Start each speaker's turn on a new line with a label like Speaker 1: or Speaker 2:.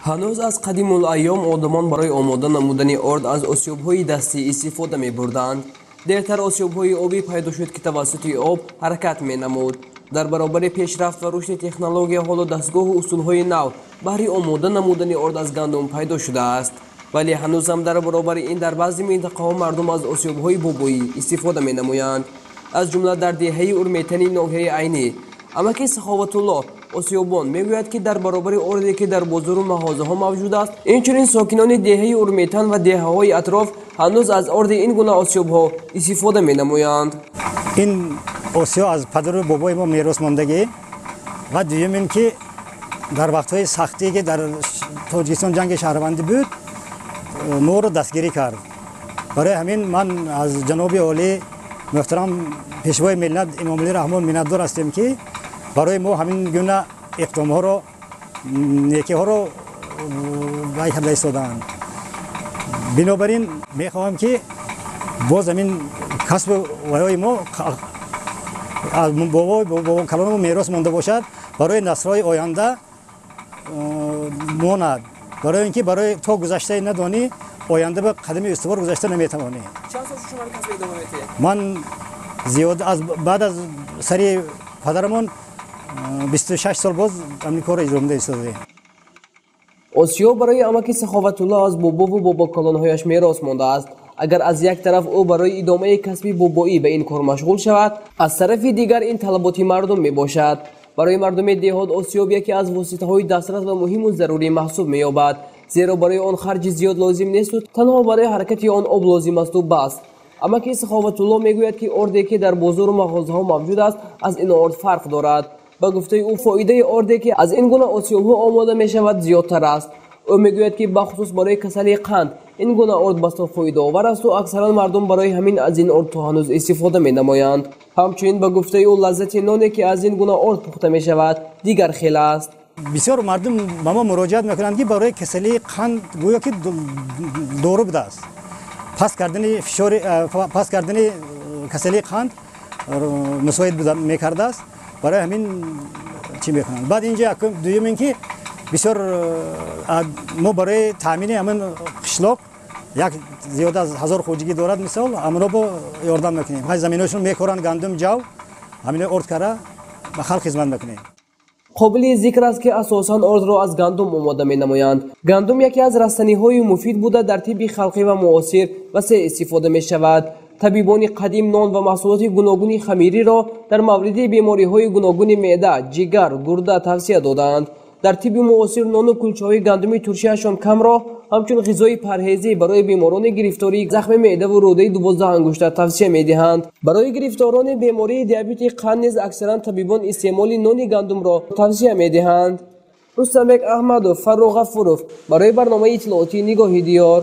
Speaker 1: Ҳанӯз аз қадимулайём одамон барои омода намудани орд аз осиёбҳои дастӣ истифода мебурданд. Дертар осиёбҳои обӣ пайдо шуд, ки тавассути об ҳаракат менамуд. Дар баробари пешрафт ва рушди технология ҳоло дастгоҳу усулҳои нав баҳри омода намудани орд аз гандум пайдо шудааст. Вале ҳанӯзам дар баробари ин дар баъзе минтақаҳо мардум аз осиёбҳои бобоӣ истифода менамоянд. Аз ҷумла дар деҳаи Урметани ноҳияи Айнӣ. Амаки Саховатулло осиёбон мегӯяд, ки дар баробари орде, ки дар бозору мағозаҳо мавҷуд аст, инчунин сокинони деҳаи Урметан ва деҳаҳои атроф ҳанӯз аз орди ин гуна осиёбҳо истифода менамоянд.
Speaker 2: Ин осиё аз падару бобои мо мерос мондагӣ ва дуюм ин ки дар вақтҳои сахтие, ки дар Тоҷикистон ҷанги шаҳрвандӣ буд, моро дастгирӣ кард. Барои ҳамин ман аз ҷаноби олӣ муҳтарам Пешвои миллат Эмомалӣ Раҳмон миннатдор ҳастем, ки барои мо ҳамин гуна иқдомҳоро, некиҳоро вай карда истодаанд. Бинобар ин мехоҳам, ки боз ҳамин касбу вайҳои мо аз бобо калонамо мерос монда бошад, барои наслҳои оянда монад. Барои ин ки барои то гузаштаи надонӣ, оянда ба қадами устувор гузашта наметавонӣ. Ман зиёд аз баъд аз сари падарамон 26 сол боз ҳамин корро иҷро муда истодаем.
Speaker 1: Осиёб барои амаки Саховатулло аз бобову бобокалонҳояш мерос мондааст. Агар аз як тараф ӯ барои идомаи касби бобоӣ ба ин кор машғул шавад, аз тарафи дигар ин талаботи мардум мебошад. Барои мардуми деҳот осиёб яке аз воситаҳои дастрас ва муҳиму зарурӣ маҳсуб меёбад, зеро барои он харҷи зиёд лозим несту танҳо барои ҳаракати он об лозим асту бас. Амаки Саховатулло мегӯяд, ки орде, ки дар бозору мағозаҳо мавҷуд аст, аз ин орд фарқ дорад. Ба гуфтаи ӯ, фоидаи орде, ки аз ин гуна осиёбҳо омода мешавад, зиёдтар аст. Ӯ мегӯяд, ки бахусус барои касалии қанд ин гуна орд басо фоидаовар асту аксаран мардум барои ҳамин аз ин орд то ҳанӯз истифода менамоянд. Ҳамчунин, ба гуфтаи ӯ, лаззати ноне, ки аз ин гуна орд пухта мешавад, дигар хел аст.
Speaker 2: Бисёр мардум ба мо муроҷиат мекунанд, ки барои касалии қанд гӯё ки дору будааст, паст кардани фишори, паст кардани касалии қанд мусоид мекардааст. Барои ҳамин чӣ мекунанд. Баъд инҷа дуюм ин ки бисёр мо барои таъмини ҳамин қишлоқ, як зиёда аз 1000 хоҷагӣ дорад, мисол, ҳамино бо ёрдам мекунем. Ҳай заминҳошон мекоранд, гандум, ҷав, ҳамино орд кара ба халқ хизмат мекунем.
Speaker 1: Қобили зикр аст, ки асосан ордро аз гандум омода менамоянд. Гандум яке аз растаниҳои муфид буда, дар тибби халқӣ ва муосир васеъ истифода мешавад. Табибони қадим нон ва маҳсулоти гуногуни хамириро дар мавриди бемориҳои гуногуни меъда, ҷигар, гурда тавсия додаанд. Дар тибби муосир нону кулчаҳои гандуми туршиашон камро ҳамчун ғизои парҳезӣ барои беморони гирифтории захми меъдаву рӯдаи 12 ангушта тавсия медиҳанд. Барои гирифторони бемории диабети қанд низ аксаран табибон истеъмоли нони гандумро тавсия медиҳанд. Рустамбек Аҳмадов, Фаррух Ғафуров барои барномаи иттилоотии «Нигоҳи диёр».